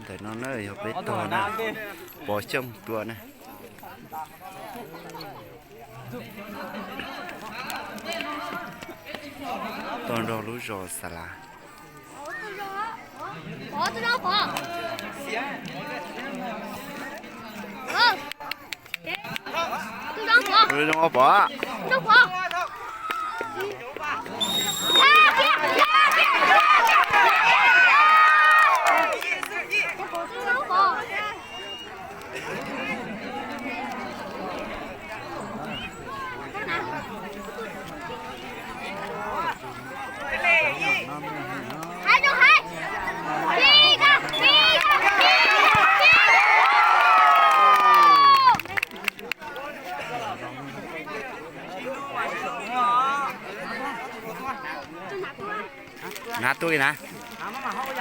Ntawm no na yog peb tog na, Pov Xyooj tua na. Tog nrog lub zos Xas Las. Zoo ob Pov. Hnav tuaj li na.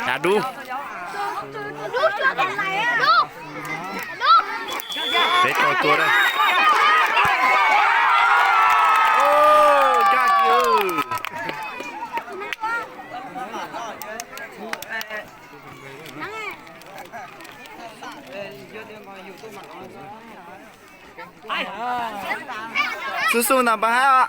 Hnav dub. Peb tog tua na. Xub xub ntawm Npab Haib os.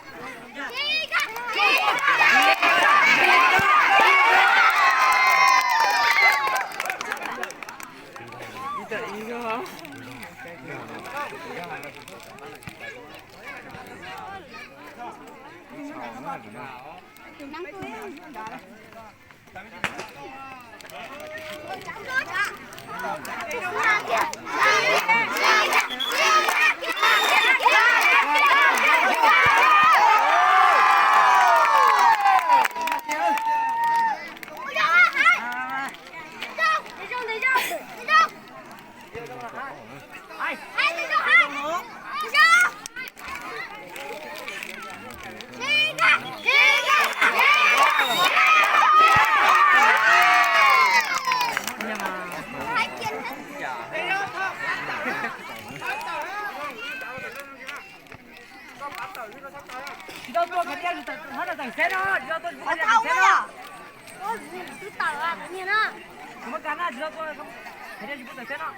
Tsis tau tua khov diaj, tawm xeb no, tsis tau tua khov diaj, tawm xeb no. Twb tawm, tawm nyiaj na. Kuv muab kas na, tsis tau tua khov diaj, tsis pub tawm xeb no.